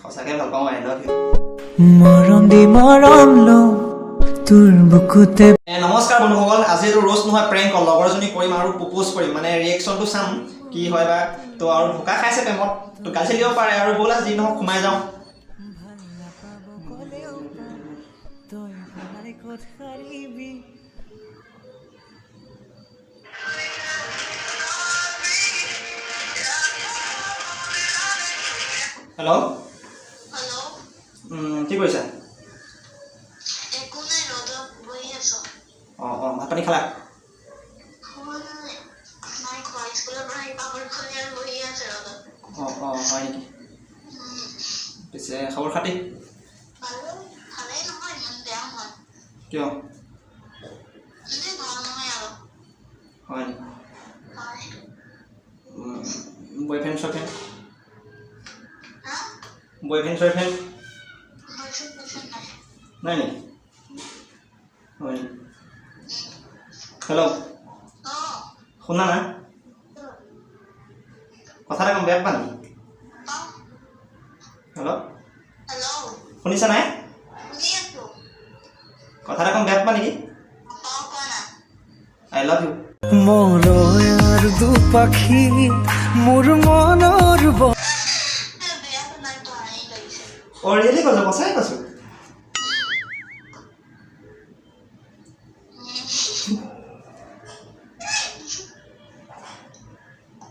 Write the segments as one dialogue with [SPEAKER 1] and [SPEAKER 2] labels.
[SPEAKER 1] সঁচাকৈ ভাল পাওঁ, I love you.
[SPEAKER 2] মৰম দি মৰম লওঁ তোৰ বুকুতে।
[SPEAKER 1] নমস্কাৰ বন্ধুসকল, আজি এইটো ৰ'ষ্ট নহয়, প্ৰেংক। লগৰজনী কৰিম আৰু প্ৰপ'জ কৰিম, মানে ৰিয়েকশ্যনটো চাম কি হয় বা। তো আৰু ধোকা খাইছে প্ৰেমত, তো গালি চালি দিব পাৰে। আৰু ব'লা, যি নহওক সোমাই যাওঁ।
[SPEAKER 2] ক'লেও পাম, তই সদায় ক'ত সাৰিবি?
[SPEAKER 1] হেল্ল'।
[SPEAKER 3] হেল্ল'।
[SPEAKER 1] কি কৰিছা?
[SPEAKER 3] একো নাই, ৰ'দত বহি আছো।
[SPEAKER 1] অঁ, ভাত পানী খালা?
[SPEAKER 3] খোৱা নাই, নাই খোৱা। স্কুলৰ পৰা আহি পাগল খুলি আৰু বহি আছে ৰ'দত।
[SPEAKER 1] অঁ, হয় নেকি? পিছে খবৰ খাতি?
[SPEAKER 3] ভালো, ভালেই নহয়, ইমান বেয়াও নহয়।
[SPEAKER 1] কিয়?
[SPEAKER 3] এনেই ভাল নহয় আৰু।
[SPEAKER 1] হয় নেকি?
[SPEAKER 3] হয়।
[SPEAKER 1] বয়ফ্ৰেণ্ড চয়ফ্ৰেণ্ড?
[SPEAKER 3] হা?
[SPEAKER 1] বয়ফ্ৰেণ্ড চয়ফ্ৰেণ্ড?
[SPEAKER 3] বয়ফ্ৰেণ্ড বয়ফ্ৰেণ্ড নাই।
[SPEAKER 1] নাই নেকি? হয় নেকি? হেল্ল'।
[SPEAKER 3] অঁ।
[SPEAKER 1] শুনা না, কথা এটা কম, বেয়া পাবা নেকি?
[SPEAKER 3] পাওঁ।
[SPEAKER 1] হেল্ল'।
[SPEAKER 3] হেল্ল'।
[SPEAKER 1] শুনিছা নাই?
[SPEAKER 3] শুনি আছো।
[SPEAKER 1] কথা এটা কম, বেয়া পাবা নেকি?
[SPEAKER 3] পাওঁ, কোৱা না।
[SPEAKER 1] I love you.
[SPEAKER 2] মৰয়াৰ দুপাখি মোৰ মনৰ
[SPEAKER 3] বেয়াটো নাই পোৱা, হাঁহি লাগিছে।
[SPEAKER 1] অঁ, ৰিয়েলি কৈছোঁ, সঁচাই কৈছোঁ।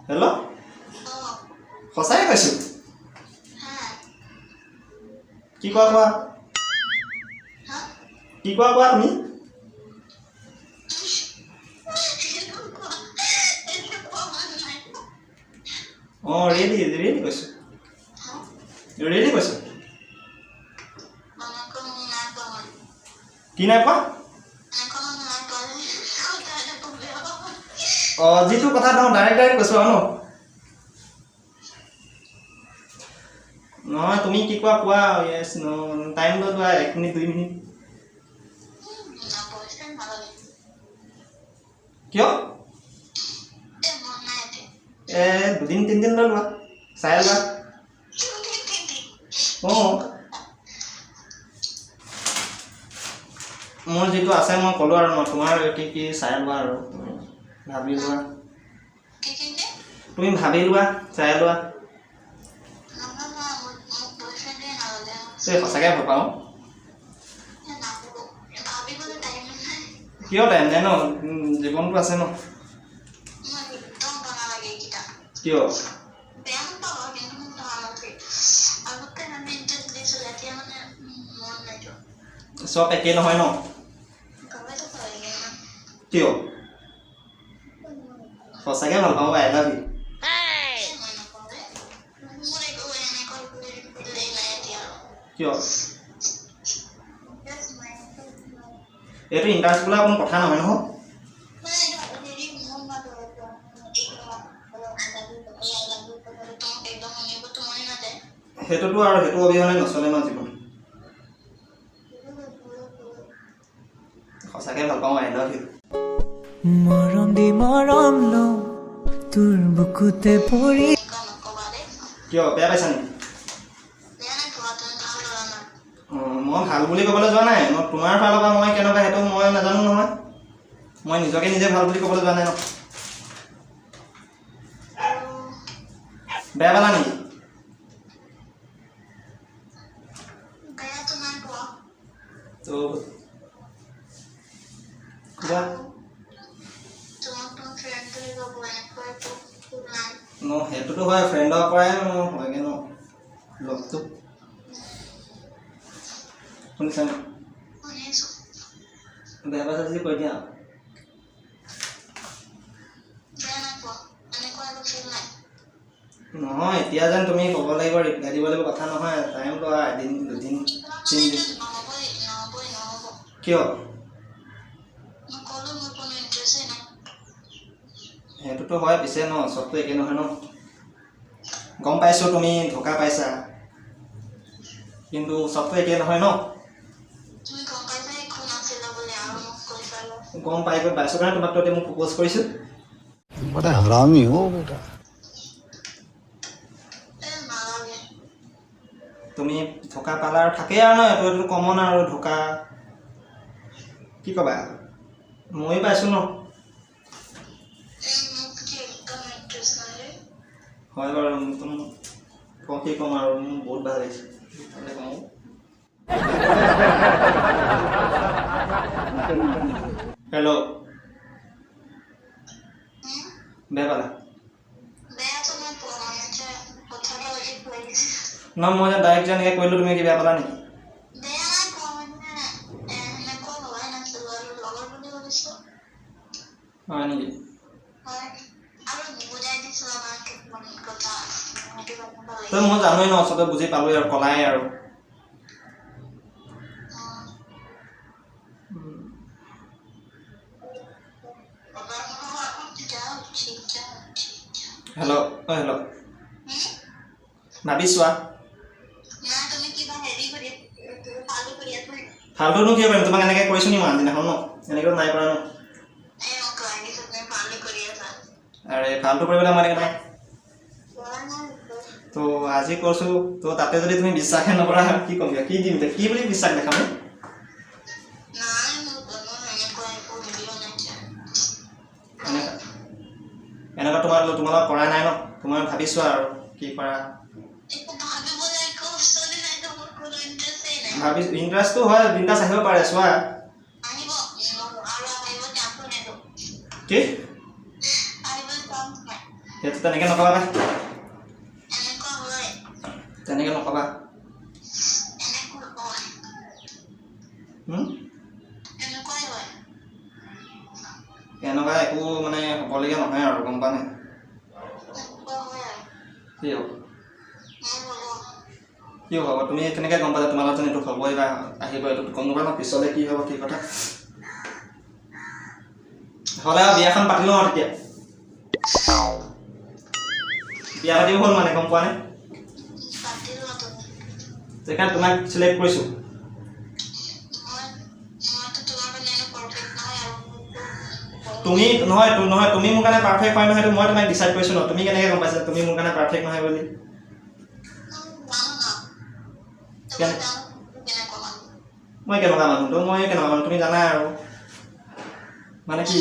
[SPEAKER 1] হেল্ল'।
[SPEAKER 3] অঁ।
[SPEAKER 1] সঁচাই কৈছোঁ।
[SPEAKER 3] হা?
[SPEAKER 1] কি কোৱা, কোৱা।
[SPEAKER 3] হা?
[SPEAKER 1] কি কোৱা, কোৱা তুমি।
[SPEAKER 3] এইটো কোৱা, এইটো কোৱা মন নাই।
[SPEAKER 1] অঁ, ৰিয়েলি ৰিয়েলি কৈছোঁ।
[SPEAKER 3] হা?
[SPEAKER 1] ৰিয়েলি কৈছোঁ।
[SPEAKER 3] এনেকুৱা নাই পোৱা মই।
[SPEAKER 1] কি নাই পোৱা?
[SPEAKER 3] এনেকুৱা মানুহ নাই পোৱা যে কথা এটা কম বেয়া পাব।
[SPEAKER 1] অঁ, যিটো কথা নহয়, ডাইৰেক্ট ডাইৰেক্ট কৈছোঁ আৰু ন। নহয়, তুমি কি কোৱা কোৱা, য়েছ ন টাইম লৈ লোৱা, 1 মিনিট 2 মিনিট।
[SPEAKER 3] না, বয়ফ্ৰেণ্ড নালাগে।
[SPEAKER 1] কিয়?
[SPEAKER 3] এ, মন নাই এতিয়া।
[SPEAKER 1] দুদিন তিনিদিন লৈ লোৱা, চাই লোৱা।
[SPEAKER 3] দুদিন তিনিদিন?
[SPEAKER 1] অঁ, মোৰ যিটো আছে মই ক'লোঁ আৰু ন, তোমাৰ কি কি চাই লোৱা আৰু তুমি ভাবি লোৱা।
[SPEAKER 3] কি কি কি?
[SPEAKER 1] তুমি ভাবি লোৱা, চাই লোৱা।
[SPEAKER 3] নহয় নহয়, মোক বয়ফ্ৰেণ্ডে নালাগে।
[SPEAKER 1] এই সঁচাকৈ ভাল পাওঁ।
[SPEAKER 3] এ, নাভাবো, ভাবিবলৈ টাইম নাই।
[SPEAKER 1] কিয় টাইম নাই ন? জীৱনটো আছে ন।
[SPEAKER 3] মোক একদম ভাল নালাগে এইকেইটা।
[SPEAKER 1] কিয়?
[SPEAKER 3] বেয়া নাপাওঁ, কিন্তু মোক ভাল নালাগে। আগতে মানে ইণ্টাৰেষ্ট দিছিলোঁ, এতিয়া মানে মন নাই যোৱা।
[SPEAKER 1] চব একেই নহয় ন।
[SPEAKER 3] গমেই নাপাওঁ একে ইমান।
[SPEAKER 1] কিয়? সঁচাকৈ ভাল পাওঁ, I love you.
[SPEAKER 3] এ, মই নকওঁ দেই, মোৰ একো এনেকুৱা ফিলেই নাই এতিয়া আৰু।
[SPEAKER 1] কিয়?
[SPEAKER 3] Just নাই।
[SPEAKER 1] এইটো ইণ্টাৰেষ্ট বোলা কোনো কথা নহয় নহয়।
[SPEAKER 3] মানে এইটো হেৰি মন নাযায় এতিয়া। এই I love you কথাটো তোমাক একদম শুনিবতো মনে নাযায়।
[SPEAKER 1] সেইটোতো আৰু সেইটো অবিহনে নচলে ন জীৱন। সঁচাকৈ ভাল পাওঁ, I love you.
[SPEAKER 2] মৰম দি মৰম লওঁ তোৰ বুকুতে পৰি।
[SPEAKER 3] এনেকুৱা নকবা দেই।
[SPEAKER 1] কিয়, বেয়া পাইছা নেকি?
[SPEAKER 3] বেয়া নাই পোৱা, তুমি ভাল ল'ৰা না।
[SPEAKER 1] অঁ, মই ভাল বুলি ক'বলৈ যোৱা নাই। মই তোমাৰ ফালৰ পৰা মই কেনেকুৱা সেইটো মই নাজানো নহয়। মই নিজকে নিজে ভাল বুলি ক'বলৈ যোৱা নাই ন।
[SPEAKER 3] আৰু
[SPEAKER 1] বেয়া পালা নেকি?
[SPEAKER 3] বেয়াটো নাই পোৱা।
[SPEAKER 1] তো কোৱা।
[SPEAKER 3] তোমাক তোমাৰ ফ্ৰেণ্ড বুলি ভাবো, এনেকুৱা একো নাই।
[SPEAKER 1] ন, সেইটোতো হয়, ফ্ৰেণ্ডৰ পৰাই মোৰ হয়গৈ ন লগটো। শুনিছা ন?
[SPEAKER 3] শুনিছো।
[SPEAKER 1] বেয়া পাইছা যদি কৈ দিয়া।
[SPEAKER 3] বেয়া নাই পোৱা, এনেকুৱা একো ফিল নাই।
[SPEAKER 1] নহয়, এতিয়া যেন তুমি ক'ব লাগিব, ৰিপ্লাই দিব লাগিব কথা নহয়। টাইম লোৱা, এদিন দুদিন
[SPEAKER 3] মানে
[SPEAKER 1] তিনিদিন।
[SPEAKER 3] এইটো নহ'বই, নহ'বই, নহ'ব।
[SPEAKER 1] কিয়?
[SPEAKER 3] মই ক'লো, মোৰ কোনো ইণ্টাৰেষ্টেই নাই।
[SPEAKER 1] সেইটোতো হয়, পিছে ন চবতো একে নহয় ন। গম পাইছোঁ তুমি ধোকা পাইছা, কিন্তু চবতো একে নহয় ন।
[SPEAKER 3] তুমি গম পাইছাই কোন আছিলে বুলি আৰু মোক কৈছা।
[SPEAKER 1] গম পাই গৈ পাইছোঁ কাৰণে তোমাক এতিয়া মোক প্ৰপ'জ কৰিছোঁ।
[SPEAKER 4] बड़ा हरामी हो बेटा।
[SPEAKER 3] এ, নালাগে।
[SPEAKER 1] তুমি ধোকা পালা আৰু থাকেই আৰু ন, এইটো কমন আৰু ধোকা। কি ক'বা, ময়ো পাইছোঁ ন। হয় বাৰু, কওঁ কি ক'ম আৰু, মোৰ বহুত ভাল লাগিছে। হেল্ল', বেয়া পালা ন? মই যে ডাইৰেক্ট যে এনেকৈ কৰিলোঁ, তুমি কি বেয়া পালা নেকি? হয় নেকি? তই মই জানোৱেই ন, চবে বুজি পালোৱেই আৰু, কলাই আৰু। হেল্ল', অ' হেল্ল', ভাবি চোৱা। ফাল্টুনো কিয় কৰিম? তোমাক এনেকৈ কৰিছোঁ নি মই আগদিনাখন ন? এনেকৈতো নাই কৰা ন। আৰে ফাল্টু কৰিবলৈ মই এনেকৈ তোমাক তো আজি কৈছোঁ, তো তাতে যদি তুমি বিশ্বাসে নকৰা, কি ক'ম, কি দিম, কি বুলি বিশ্বাস দেখাম? এনেকুৱা তোমালোক কৰা নাই ন? তোমাৰ ভাবি চোৱা আৰু কি কৰা। ভাবি ইণ্টাৰেষ্টটো হয়, বিন্দাছ আহিব পাৰে, চোৱা। কি সেইটো তেনেকৈ নকবা, তেনেকৈ নকবা। এনেকুৱা একো মানে হ'বলগীয়া নহয় আৰু, গম পোৱা নাই? কি হ'ব, কি হ'ব? তুমি কেনেকৈ গম পালা তোমাৰ লগত এইটো হ'বই বা আহিব? এইটো গম নাপা ন পিছলৈ কি হ'ব, কি কথা হ'লে। আৰু বিয়াখন পাতিলোঁ আৰু তেতিয়া বিয়া পাতিব হ'ল মানে, গম পোৱা নাই? সেইকাৰণে তোমাক চিলেক্ট কৰিছোঁ। তুমি নহয় নহয়, তুমি মোৰ কাৰণে পাৰফেক্ট হয় নহয়, মই তোমাক ডিচাইড কৰিছোঁ ন। তুমি কেনেকৈ গম পাইছা তুমি মোৰ কাৰণে পাৰফেক্ট নহয় বুলি? মই কেনেকুৱা মানুহ তো, মই কেনেকুৱা মানুহ তুমি জানা আৰু, মানে কি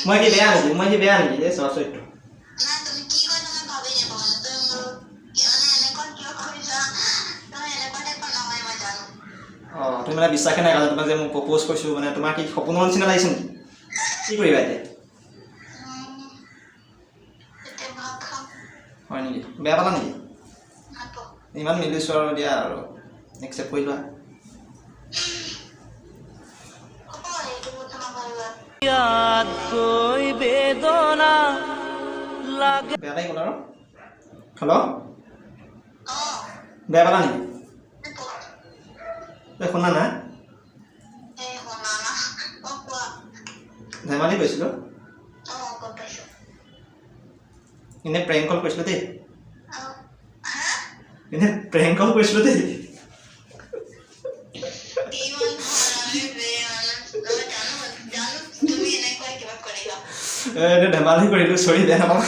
[SPEAKER 1] মই কি বেয়া নেকি? মই কি বেয়া নেকি? এই চোৱা চৰিত্ৰ। অঁ, তুমি মানে বিশ্বাসে নাই কৰা তোমাক যে মই প্ৰপ'জ কৰিছোঁ, মানে তোমাৰ কি সপোনৰ নিচিনা লাগিছে নেকি? কি কৰিবা এতিয়া? হয় নেকি? বেয়া পালা নেকি? ইমান মিলিছোঁ আৰু, দিয়া আৰু, একচেপ্ট কৰি লোৱা। বেয়া লাগি গ'ল আৰু। হেল্ল', বেয়া পালা নেকি? এই শুনা না, ধেমালি কৰিছিলোঁ, এনেই প্ৰেংক কল কৰিছিলোঁ দেই, এনেই প্ৰেংক কল কৰিছিলোঁ দেই। এইটো ধেমালি কৰিলোঁ, চৰি, বেয়া নাপাবা।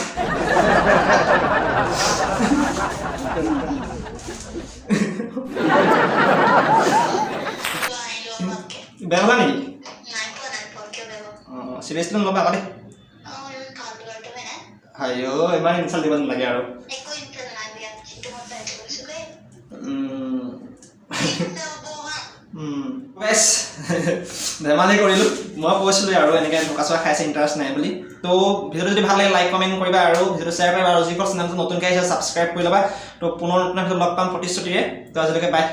[SPEAKER 1] বেয়া পালা নেকি? অঁ, চিৰিয়াছলি নল'বা আকৌ দেই। হাই অ', ইমান ইনচাল্ট দিব নালাগে আৰু। ধেমালি কৰিলোঁ, মই কৈছিলোঁ আৰু এনেকৈ ধোকা চোকা খাইছে, ইণ্টাৰেষ্ট নাই বুলি। তো ভিডিঅ'টো যদি ভাল লাগে লাইক কমেণ্ট কৰিবা আৰু ভিডিঅ'টো শ্বেয়াৰ কৰিবা, আৰু যিসকল চেনেলটো নতুনকৈ আহিছে ছাবস্ক্ৰাইব কৰি ল'বা। তো পুনৰ নতুন ভিডিঅ'ত লগ পাম প্ৰতিশ্ৰুতিৰে। তো আজিলৈকে বাই।